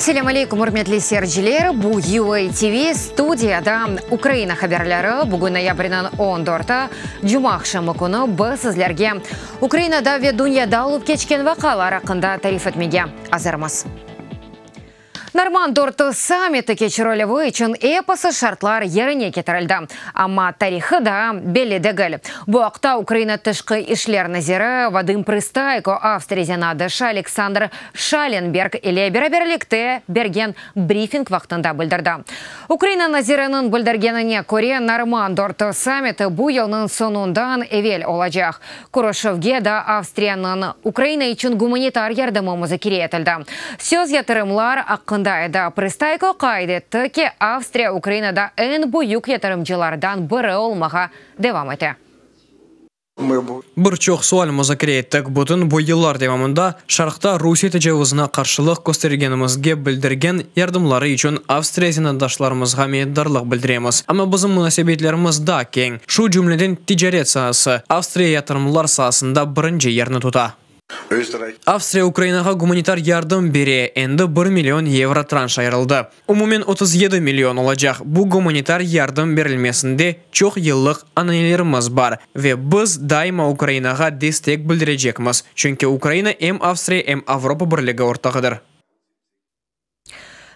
Selâm aleykum, ürmetli seyirciler! Bu UA TV, studiyada Ukraina haberleri. Bugün noyabrniñ on dörtü, cumaaqşamı künü biz sizlerge Ukrainada ve dünyada olıp keçken vaqialar aqqında tarif etmege azırmız. Normand dörtü sammiti keçirilüvi içün episi şartlar yerine ketirildi, amma tarihı daa belli degil. Bu aqta Ukraina Tışqı işler naziri Vadım Prıstayko Avstriya zenaatdaşı Aleksandr Şallenberg ile beraberlikte bergen brifing vaqtında bildirdi. Ukraina naziriniñ bildirgenine köre, Normand dörtü sammiti bu yılnıñ soñundan evel olacaq. Körüşüvge daa Avstriyanıñ Ukraina içün gumanitar yardımı muzakere etildi. Söz yatırımlar aqqında edi. Prıstayko qayd etti ki, Avstriya Ukrainada eñ büyük yatırımcılardan biri olmağa devam ete. Bir çoq sual muzakere ettik. Bütün bu yıllar devamında Şarqta Rusiye tecavuzına qarşılıq köstergenimizge bildirgen yardımları içün Avstriya zenaatdaşlarımızğa minnetdarlıq bildiremiz. Amma bizim munasebetlerimiz daa keñ, şu cümleden ticaret saası. Avstriya yatırımlar saasında birinci yerni tuta. Avstriya Ukrainağa gumanitar yardım bere, endi bir million yevro tranş ayırıldı. Umumen 37 million olacaq. Bu gumanitar yardım berilmesinde çoq yıllıq ananelerimiz bar ve biz daima Ukrainağa destek bildirecekmiz, çünki Ukraina em Avstriya, em Avropa Birligi ortağıdır.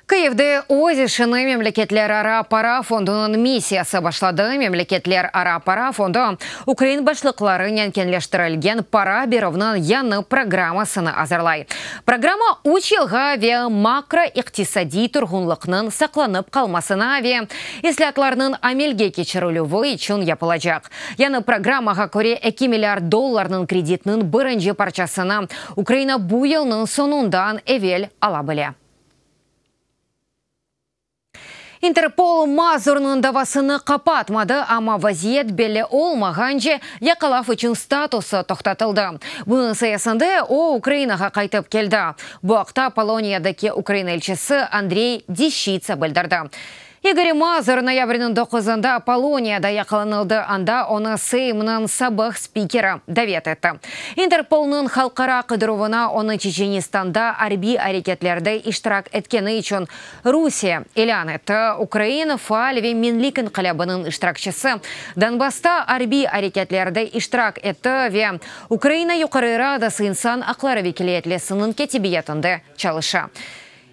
Kıyivde öz işini Memleketlerara para fondunıñ missiyası başladı. Memleketlerara para fondu ukrain başlıqlarınen keñleştirilgen para berüvniñ yañı programmasını azırlay. Programma üç yılğa ve makroiqtisadiy turğunlıqnıñ saqlanıp qalmasına ve islâatlarnıñ amelge keçirilüvi içün yapılacaq. Yañı programmağa köre, eki milliard dollarnıñ kreditniñ birinci parçasını Ukraina bu yılnıñ soñundan evel ala bile. İnterpol Mazurnıñ davasını qapatmadı, amma vaziyet belli olmağance yaqalav içün statusı toqtatıldı. Bunıñ sayesinde o, Ukrainağa qaytıp keldi. Bu aqta Poloniyadaki Ukraina elçisi Andrey Deşçitsa bildirdi. İgor Mazur noyabrniñ doquzında Poloniyada yaqalanıldı, anda onı Seymniñ sabıq spikeri davet etti. İnterpolnıñ halqara qıdıruvına onı Çeçenistanda arbiy areketlerde iştirak etkeni içün Rusiye ilân etti. Ukrain faal ve Menlik inqilâbınıñ iştirakçisi, Donbassta arbiy areketlerde iştirak etti ve Ukraina Yuqarı Radası insan aqları vekiliyetlisiniñ kâtibiyetinde çalışa.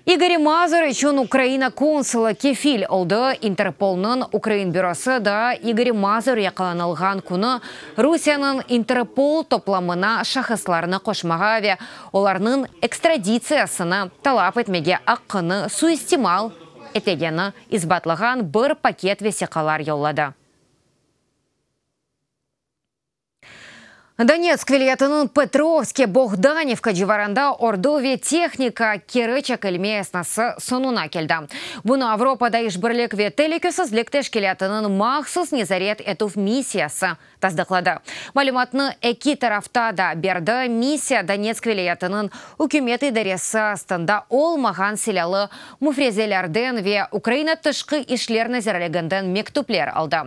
İgor Mazur içün Ukraina konsulı kefil oldı, İnterpolnıñ ukrain bürosı da İgor Mazur yaqalanılğan künü Rusiyeniñ İnterpol toplamına şahıslarnı qoşmağa ve olarnıñ ekstraditsiyasını talap etmege aqqını suistimal etegeni isbatlağan bir paket vesiqalar yolladı. Donetsk vilâyetiniñ Petrovske, Boğdanivka civarında ordu ve tehnika keri çekilme esnası soñuna keldi. Bunı Avropada işbirlik ve telükesizlik teşkilâtınıñ mahsus nezaret etüv missiyası tasdıqladı. Malümatnı eki tarafta da berdi, missiya Donetsk vilâyetiniñ ükümet idaresi astında olmağan silâlı müfrezelerden ve Ukraina Tışqı işler nazirliginden mektüpler aldı.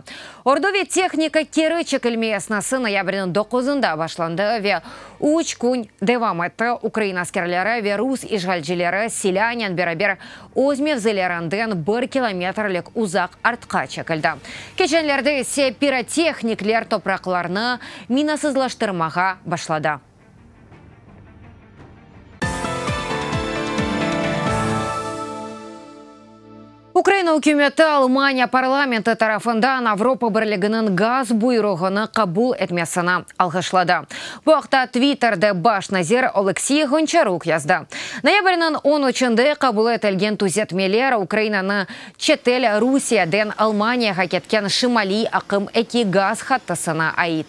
Ordu ve tehnika keri çekilme esnası noyabrniñ doquzında başlandı ve üç kün devam etti. Ukraina askerleri ve rus işğalcileri silânen beraber öz mevzilerinden bir kilometrlik uzaq artqa çekildi. Keçenlerde ise pirotehnikler topraqlarnı minasızlaştırmağa başladı. Ukraina ükümeti Almaniya parlamenti tarafından Avropa Birliginiñ gaz buyruğını qabul etmesini alğışladı. Bu aqta Twitterde baş nazir Oleksiy Ğonçaruk yazdı. Noyabrniñ on üçünde qabul etilgen tüzetmeler Ukrainanı çetel Rusiyeden Almaniyağa ketken Şimaliy aqım eki gaz hattısına ait.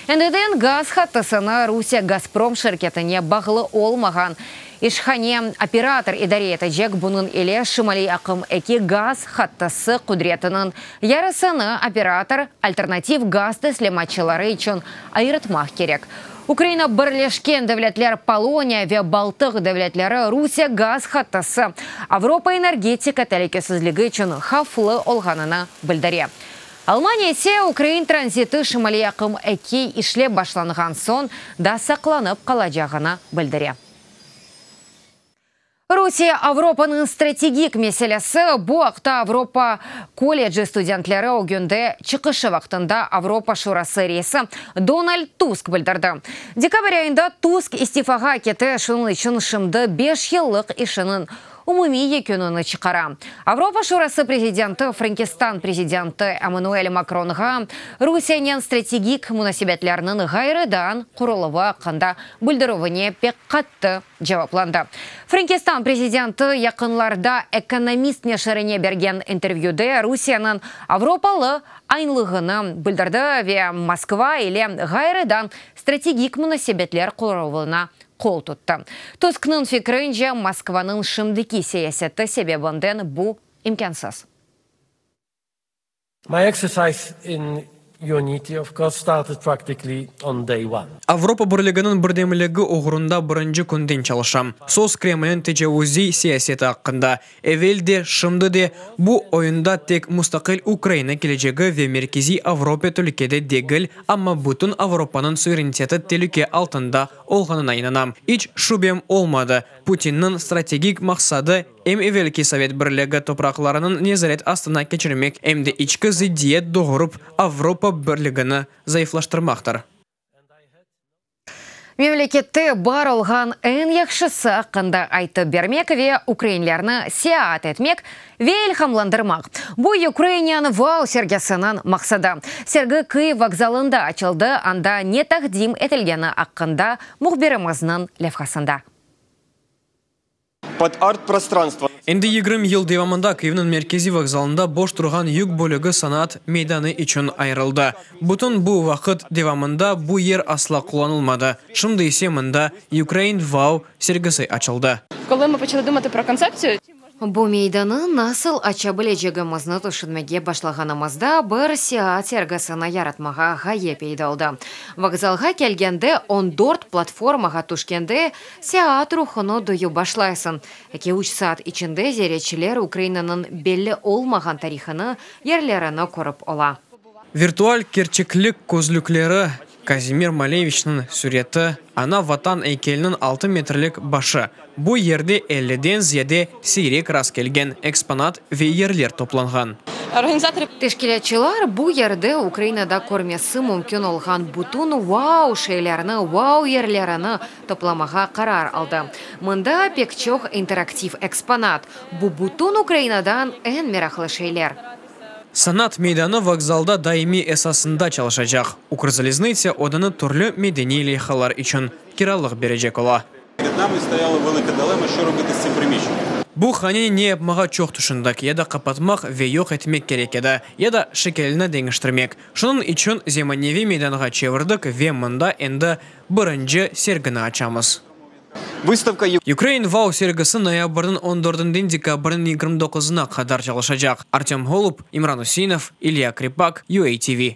Endiden gaz hattısını Rusiye Gazprom şirketine bağlı olmağan İşhane operator idare etecek, bunıñ ile Şimaliy aqım eki gaz hattısı qudretiniñ yarısını operator alternativ gaz teslimatçıları içün ayırtmaq kerek. Ukraina, Birleşken Devletler, Poloniya ve Baltıq devletleri Rusiye gaz hattısı Avropa energetika telükesizligi içün havflı olğanını bildire. Almaniya ise ukrain tranziti Şimaliy aqım eki işlep başlanğan soñ da saqlanıp qalacağını bildire. Rusiye Avropanıñ strategik meselesi, bu aqta Avropa kolleci studentleri ögünde çıqışı vaqtında Avropa Şurası reisi Donald Tusk bildirdi. Dekabr ayında Tusk istifağa kete, şunıñ içün şimdi beş yıllıq işiniñ umumiy yekünini çıqara. Avropa Şurası prezidenti Frenkistan prezidenti Emmanuel Makronğa Rusiyenen strategik munasebetlerniñ ğayrıdan quruluvı aqqında bildirüvine pek qattı cevaplandı. Frenkistan prezidenti yaqınlarda Ekonomist neşirine bergen intervyüde Rusiyeniñ avropalı aynlığını bildirdi ve Moskva ile ğayrıdan strategik munasebetler quruluvına qol tuttı. Tusknıñ fikrince, Moskvanıñ şimdiki siyaseti sebebinden bu imkânsız. My exercise in unity, of course, started practically on day one. Avropa Birliginiñ birdemligi oğrunda birinci künden çalışam. Söz Kremlniñ tecavuziy siyaseti aqqında. Evel de, şimdi de bu oyunda tek mustaqil Ukraina kelecegi ve Merkeziy Avropa telükede degil, amma bütün Avropanıñ suvereniteti telüke altında olğanına inanam. İç şübem olmadı, Putinniñ strategik maqsadı, em evelki Sovet Birligi topraqlarınıñ nezaret astına keçirmek, em de içki zıddiyet doğurıp, Avropa Birligini zayıflaştırmaqtır. Memlekette bar olğan eñ yahşısı aqqında aytıp bermek ve ukrainlerni seyaat etmek ve ilhamlandırmaq, bu Ukrainian Wow sergisiniñ maqsadı. Sergi Kıyiv vokzalında açıldı, anda ne taqdim etilgeni aqqında mühbirimizniñ levhasında. Pod art-prostranstvo. Endi 20 yıl devamında Kyivniñ merkeziy vokzalında boş turğan yük bölügi sanat meydanı içün ayırıldı. Bütün bu vaqıt devamında bu yer asla qullanılmadı. Şimdi ise mında Ukraine Wow sergisi açıldı. Kolı mı poçalı dumatı pro kontseptsiyu. Bu meydanı nasıl aça bilecegimizni tüşünmege başlağanımızda bir seyaat sergisini yaratmağa ğaye peyda oldı. Vokzalğa kelgende, on dört platformağa tüşkende, seyaat ruhunı duyıp başlaysıñ. Eki-üç saat içinde ziyaretçiler Ukrainanıñ belli olmağan tarihını, yerlerini körip ola. Virtual kerçeklik közlükleri, Kazimir Maleviçniñ süreti, Ana-Vatan eykeliniñ altı metrlik başı. Bu yerde elliden ziyade siyrek rastkelgen eksponat ve yerler toplanğan. Teşkilâtçılar bu yerde Ukrainada körmesi mümkün olğan bütün vau şeylerni, vau yerlerini toplamağa qarar aldı. Mında pek çoq interaktiv eksponat. Bu bütün Ukrainadan eñ meraqlı şeyler. Sanat meydanı vokzalda daimiy esasında çalışacaq. Ukrzaliznıtsâ odanı türlü medeniy leyhalar içün kiralıq berecek ola. Bu haneni ne yapmağa çoq tüşündik, ya da qapatmaq ve yoq etmek kerek edi, ya da şekilini deñiştirmek. Şunıñ içün zemaneviy meydanğa çevirdik ve mında endi birinci sergini açamız. Vystavka. Ukraine Wow sergisi noyabrniñ on dördünden dekabrniñ 29-na qadar çalışacaq. Artem Golub, İmran Üseinov, İlya Kripak, UATV.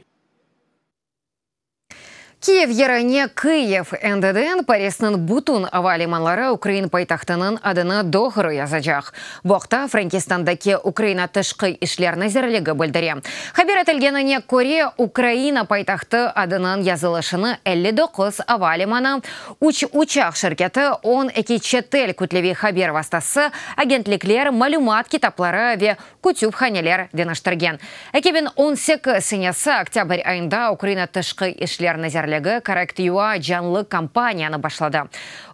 Kiyev yerine Kıyiv, endiden Parisniñ bütün ava limanları ukrain paytahtınıñ adını doğru yazacaq. Bu aqta Frenkistandaki Ukraina Tışqı işler nazirligi bildire. Haber etilgenine köre, Ukraina paytahtı adınıñ yazılışını 59 ava limanı, üç uçaq şirketi, 12 çetel kütleviy haber vastası, agentlikler, malümat kitapları ve kütüphaneler deñiştirgen. 2018 senesi oktâbr ayında Ukraina Tışqı işler nazirligi Correct.ua canlı kampaniyanı başladı.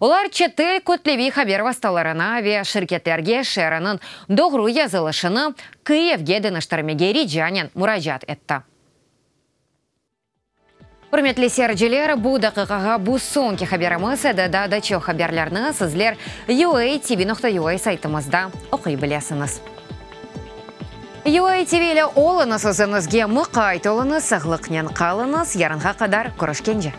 Olar çetel kütleviy haber vastalarına ve şirketlerge şeeriniñ doğru yazılışını Kıyivge deñiştirmege ricanen muracaat etti. Ürmetli seyirciler, bu daqiqağa bu soñki haberimiz edi. Daa da çoq haberlerni sizler uatv.ua saytımızda oquy bilesiñiz. UATV ile oluñız, özüñizge muqayt oluñız, sağlıqnen qalıñız, yarınğa qadar körüşkence.